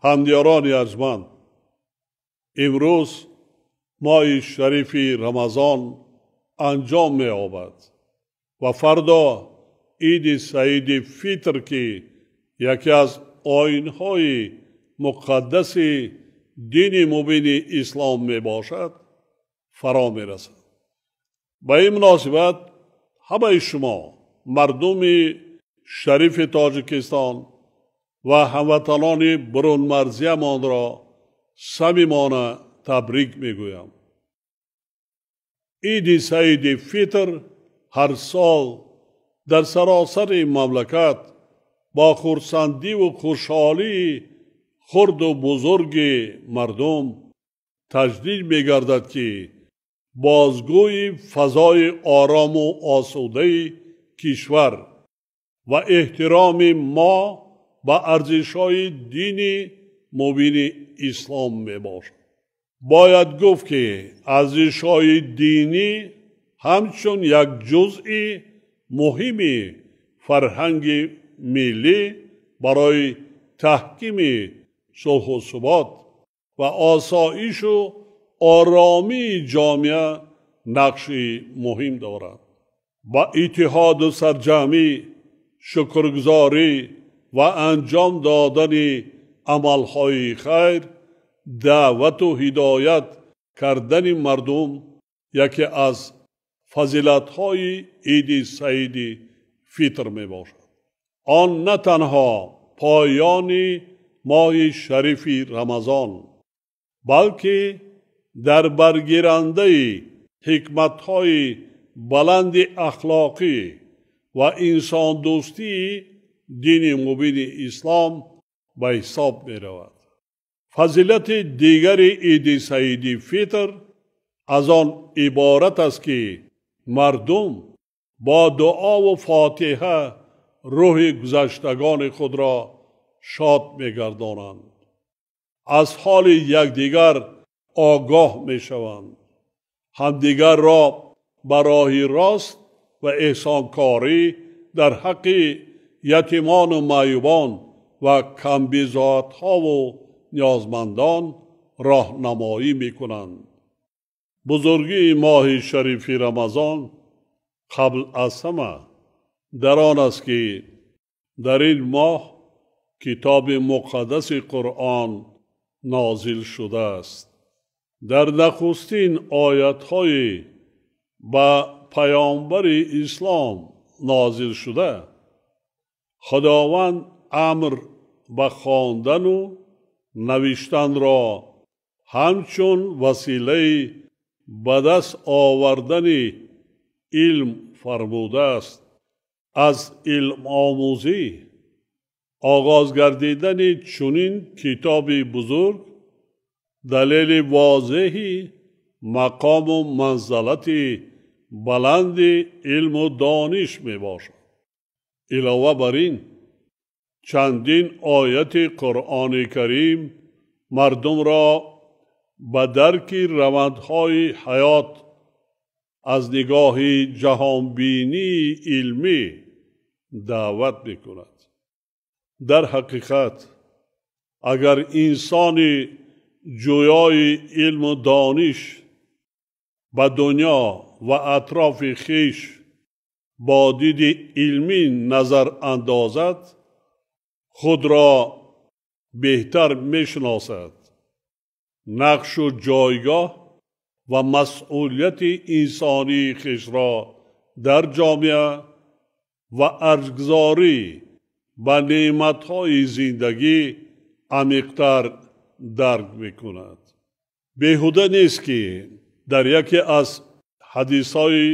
Ҳамдиёрони арҷманд, имрӯз моҳи шарифи Рамазон анҷом меёбад ва фардо Иди Саиди Фитр, ки яке аз оинҳои муқаддаси дини мубини ислом мебошад, фаро мерасад. Ба ин муносибат ҳамаи шумо, мардуми шарифи Тоҷикистон ва ҳамватанони бурунмарзиямонро самимона табрик мегӯям. Иди Саиди Фитр ҳар сол дар саросари мамлакат бо хурсандиву хушҳолии хурду бузурги мардум таҷлил мегардад, ки бозгӯи фазои орому осудаи кишвар ва эҳтироми мо ба арзишҳои дини мубини ислом мебошад. Бояд гуфт, ки арзишҳои динӣ ҳамчун як ҷузъи муҳими фарҳанги миллӣ барои таҳкими сулҳу субот ва осоишу оромии ҷомеа нақши муҳим дорад. Ба иттиҳоду сарҷамъӣ, шукргузорӣ ва анҷом додани амалҳои хайр, даъвату ҳидоят кардани мардум яке аз фазилатҳои Иди Саиди Фитр мебошад. Он на танҳо поёни моҳи шарифи Рамазон, балки дар баргирандаи ҳикматҳои баланди ахлоқӣ ва инсондӯстии дини мубини ислом ба ҳисоб меравад. Фазилати дигари Иди Саиди Фитр аз он иборат аст, ки мардум бо дуову фотиҳа рӯҳи гузаштагони худро шод мегардонанд, аз ҳоли якдигар огоҳ мешаванд, ҳамдигарро ба роҳи рост ва эҳсонкорӣ дар ҳаққи ятимону маъюбон ва камбизоатҳову ниёзмандон роҳнамоӣ мекунанд. Бузургии моҳи шарифи Рамазон қабл аз ҳама дар он аст, ки дар ин моҳ китоби муқаддаси Қуръон нозил шудааст. Дар нахустин оятҳои ба паёмбари ислом нозил шуда, Худованд амр ба хондану навиштанро ҳамчун василаи ба даст овардани илм фармудааст. Аз илмомӯзӣ оғоз гардидани чунин китоби бузург далели возеҳи мақому манзалати баланди илму дониш мебошад. Илова бар ин, чандин ояти Қуръони Карим мардумро ба дарки равандҳои ҳаёт аз нигоҳи ҷаҳонбинии илмӣ даъват мекунад. Дар ҳақиқат, агар инсони ҷӯёи илму дониш ба дунё ва атрофи хеш бо диди илмӣ назар андозад, худро беҳтар мешиносад, нақшу ҷойгоҳ ва масъулияти инсонии хешро дар ҷомеа ва арҷгузорӣ ба неъматҳои зиндагӣ амиқтар дарк мекунад. Беҳуда нест, ки дар яке аз ҳадисҳои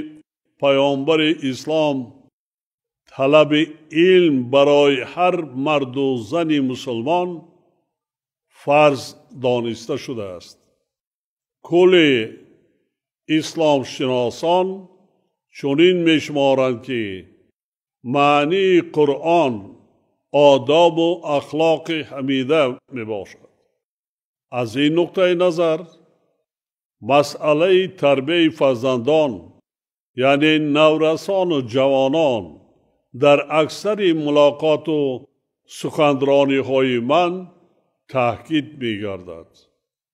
паёмбари ислом талаби илм барои ҳар марду зани мусулмон фарз дониста шудааст. Кулли исломшиносон чунин мешуморанд, ки маънии Қуръон одобу ахлоқи ҳамида мебошад. Аз ин нуқтаи назар масъалаи тарбияи фарзандон, яъне наврасону ҷавонон, дар аксари мулоқоту суханрониҳои ман таъкид мегардад.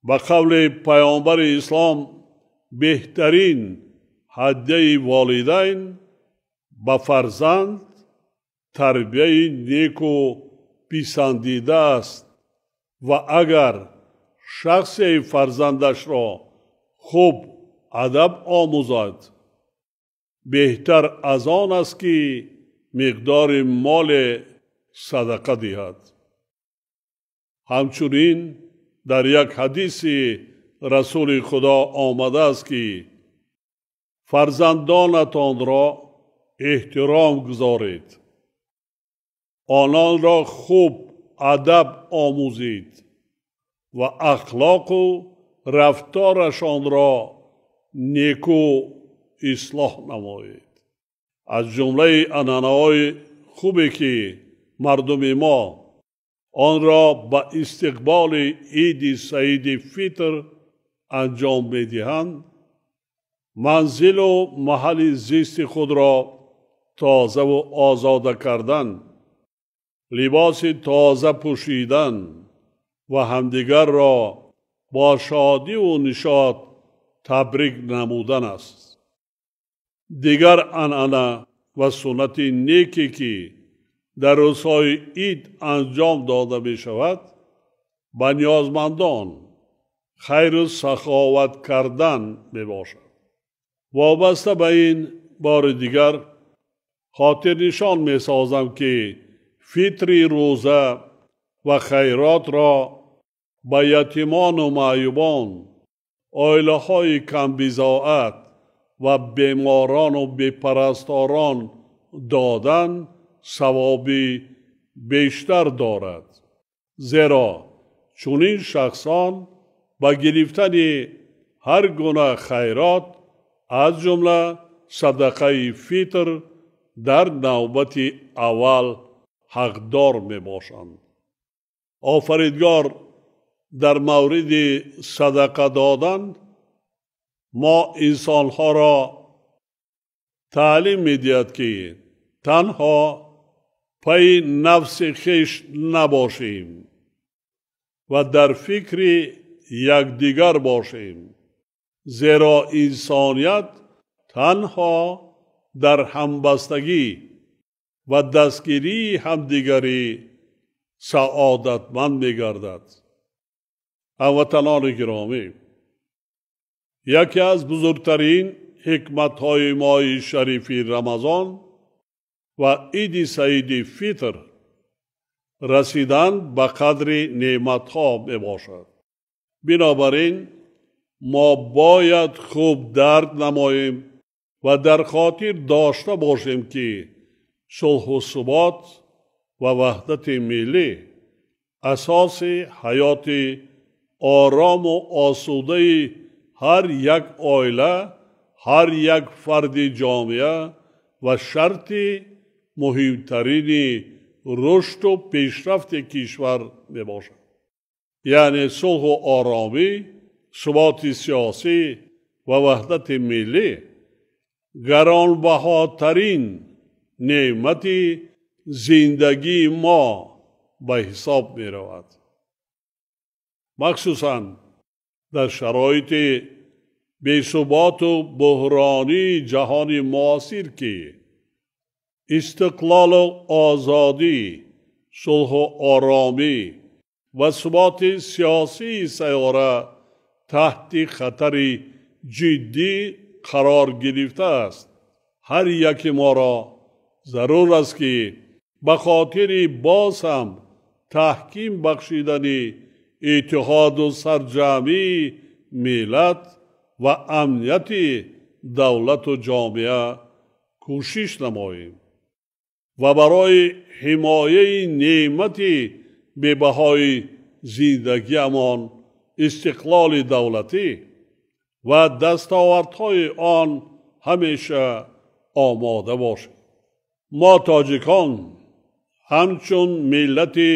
Ба қавли паёмбари ислом, беҳтарин ҳадяи волидайн ба фарзанд тарбияи неку писандида аст ва агар шахсе фарзандашро хуб адаб омӯзад, беҳтар аз он аст ки миқдори моле садақа диҳад. Ҳамчунин дар як ҳадиси расули Худо омадааст ки фарзандонатонро эҳтиром гузоред, ононро хуб адаб омӯзед ва ахлоқу рафторашонро неку ислоҳ намоед. Аз ҷумлаи анъанаҳои хубе ки мардуми мо онро ба истиқболи иди саиди фитр анҷом медиҳанд, манзилу маҳалли зисти худро тозаву озода кардан, либоси тоза пӯшидан ва ҳамдигарро бо шодиву нишот табрик намудан аст. Дигар анъана ва суннати неке ки дар рӯзҳои ид анҷом дода мешавад, ба ниёзмандон хайру саховат кардан мебошад. Вобаста ба ин бори дигар хотирнишон месозам ки фитри рӯза ва хайротро ба ятимону маъюбон, оилаҳои камбизоат ва беморану бепарасторон додан савоби бештар дорад, зеро чунин шахсон ба гирифтани ҳар гуна хайрот аз ҷумла садақаи фитр дар навбати аввал ҳақдор мебошанд. Офаридгор дар мавриди садақа додан мо инсонҳоро таълим медиҳад ки танҳо пайи нафси хеш набошем ва дар фикри якдигар бошем, зеро инсоният танҳо дар ҳамбастагӣ ва дастгирии ҳамдигарӣ саодатманд мегардад. Ҳамватанони гиромӣ, яке аз бузургтарин ҳикматҳои моҳи шарифи Рамазон ва иди саиди фитр расидан ба қадри неъматҳо мебошад. Бинобар ин мо бояд хуб дарк намоем ва дар хотир дошта бошем ки сулҳу субот ва ваҳдати миллӣ асоси ҳаёти орому осудаи ҳар як оила, ҳар як фарди ҷомеа ва шарти муҳимтарини рушду пешрафти кишвар мебошад. Яъне сулҳу оромӣ, суботи сиёсӣ ва ваҳдати миллӣ гаронбаҳотарин неъмати зиндагии мо ба ҳисоб меравад. Махсусан дар шароити бесуботу буҳронии ҷаҳони муосир ки истиқлолу озодӣ, сулҳу оромӣ ва суботи сиёсии сайёра таҳти хатари ҷиддӣ қарор гирифтааст, ҳар яки моро зарур аст ки ба хотири боз ҳам таҳким бахшидани иттиҳоду сарҷамъии миллат ва амнияти давлату ҷомеа кӯшиш намоем ва барои ҳимояи неъмати бебаҳои зиндагиамон истиқлоли давлатӣ ва дастовардҳои он ҳамеша омода бошем. Мо тоҷикон ҳамчун миллати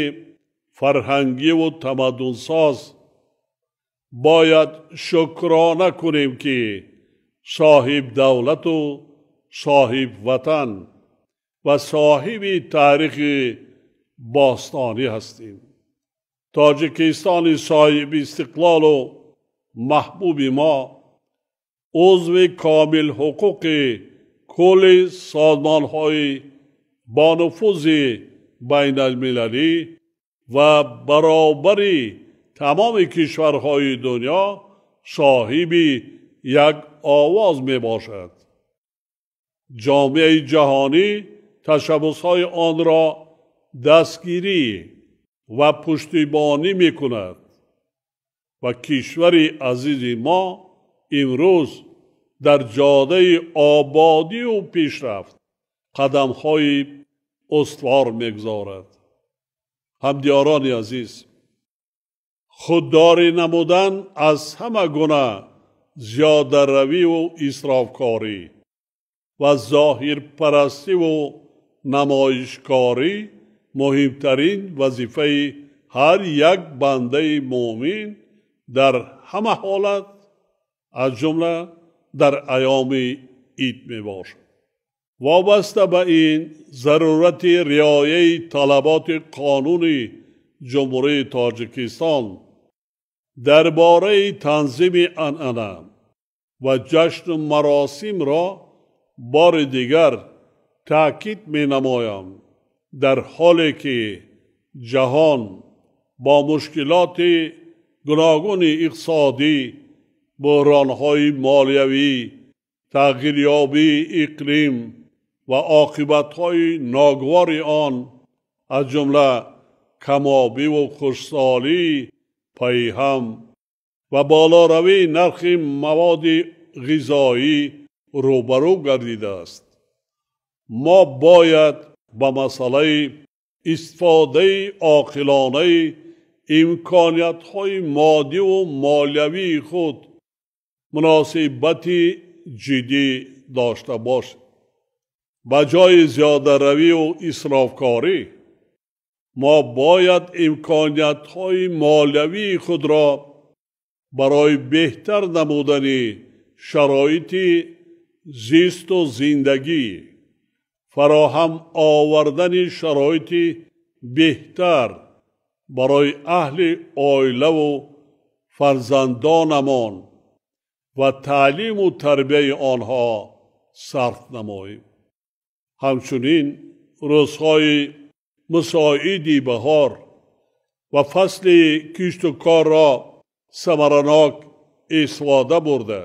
фарҳангиву тамаддунсоз бояд шукрона кунем ки соҳибдавлату соҳибватан ва соҳиби таърихи бостонӣ ҳастем. Тоҷикистони соҳиби истиқлолу маҳбуби мо узви комилҳуқуқи кулли созмонҳои бонуфузи байналмилалӣ ва баробари тамоми кишварҳои дунё соҳиби як овоз мебошад. Ҷомеаи ҷаҳонӣ ташаббусҳои онро дастгирӣ ва пуштибонӣ мекунад ва кишвари азизи мо имрӯз дар ҷодаи ободию пешрафт қадамҳои устувор мегузорад. Ҳамдиёрони азиз, худдорӣ намудан аз ҳама гуна зиёдаравиву исрофкорӣ ва зоҳирпарастиву намоишкорӣ муҳимтарин вазифаи ҳар як бандаи муъмин дар ҳама ҳолат, аз ҷумла дар айёми ид мебошад. Вобаста ба ин зарурати риояи талаботи қонуни Ҷумҳурии Тоҷикистон дар бораи танзими анъана ва ҷашну маросимро бори дигар таъкид менамоям. Дар ҳоле ки ҷаҳон бо мушкилоти гуногуни иқтисодӣ, буҳронҳои молиявӣ, тағйирёбии иқлим ва оқибатҳои ногувори он, аз ҷумла камобиву хушсолии пайҳам ва болоравии нархи маводи ғизоӣ рӯбарӯ гардидааст, мо бояд ба масъалаи истифодаи оқилонаи имкониятҳои моддиву молиявии худ муносибати ҷиддӣ дошта бошем. Ба ҷои зиёдаравию исрофкорӣ мо бояд имкониятҳои молиявии худро барои беҳтар намудани шароити зисту зиндагӣ, фароҳам овардани шароити беҳтар барои аҳли оилаву фарзандонамон ва таълиму тарбияи онҳо сарф намоем. Ҳамчунин рӯзҳои мусоиди баҳор ва фасли кишту корро самаранок истифода бурда,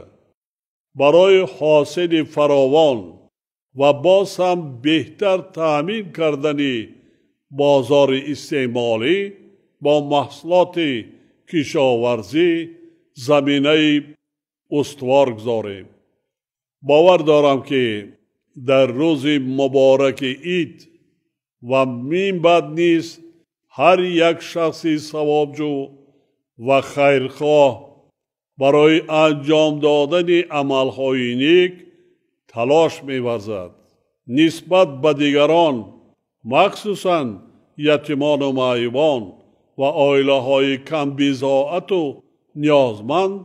барои ҳосили фаровон ва боз ҳам беҳтар таъмин кардани бозори истеъмолӣ бо маҳсулоти кишоварзӣ заминаи устувор гузорем. Бовар дорам, ки дар рӯзи мубораки ид ва минбаъд низ ҳар як шахси савобҷӯ ва хайрхоҳ барои анҷом додани амалҳои нек талош меварзад. Нисбат ба дигарон, махсусан ятимону маъюбон ва оилаҳои камбизоату ниёзманд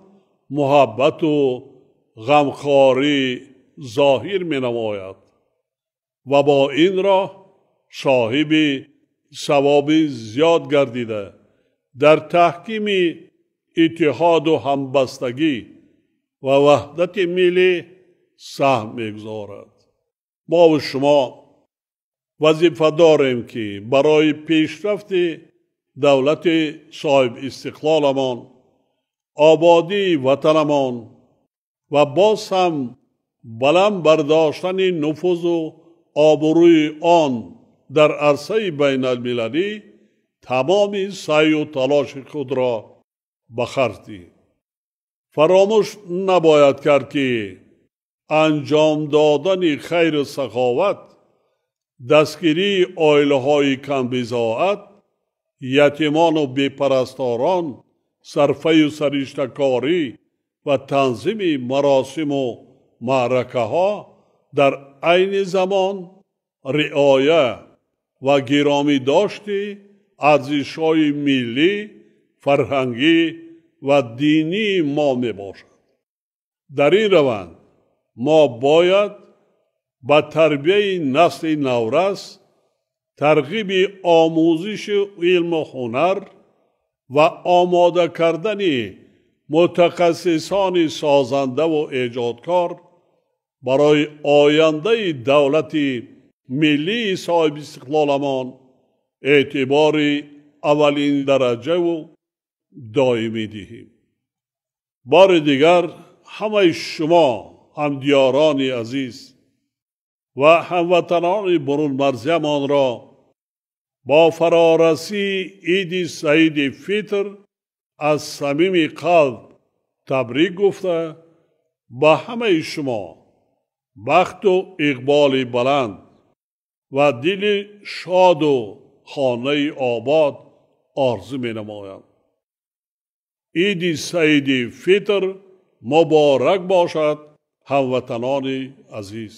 муҳаббату ғамхорӣ зоҳир менамояд ва бо ин роҳ соҳиби савоби зиёд гардида, дар таҳкими иттиҳоду ҳамбастагӣ ва ваҳдати миллӣ саҳм мегузорад. Мову шумо вазифа дорем, ки барои пешрафти давлати соҳибистиқлоламон, ободии ватанамон ва боз ҳам баланд бардоштани нуфузу обрӯи он дар арсаи байналмилалӣ тамоми саъю талоши худро ба харҷ диҳем. Фаромӯш набояд кард, ки анҷом додани хайру саховат, дастгирии оилаҳои камбизоат, ятимону бепарасторон, сарфаю сариштакорӣ ва танзими маросиму маъракаҳо дар айни замон риоя ва гиромӣ дошти арзишҳои миллӣ, фарҳангӣ ва динии мо мебошад. Дар ин раванд мо бояд ба тарбияи насли наврас, тарғиби омӯзиши илму ҳунар, Ва омода кардани мутахассисони созандаву эҷодкор барои ояндаи давлати миллии соҳибистиқлоламон эътибори аввалиндараҷаву доимӣ диҳем. Бори дигар ҳамаи шумо ҳамдиёрони азиз ва ҳамватанони бурунмарзиямонро бо фарорасии Иди Саиди Фитр аз самими қалб табрик гуфта, ба ҳамаи шумо бахту иқболи баланд ва дили шоду хонаи обод орзу менамоям. Иди Саиди Фитр муборак бошад, ҳамватанони азиз!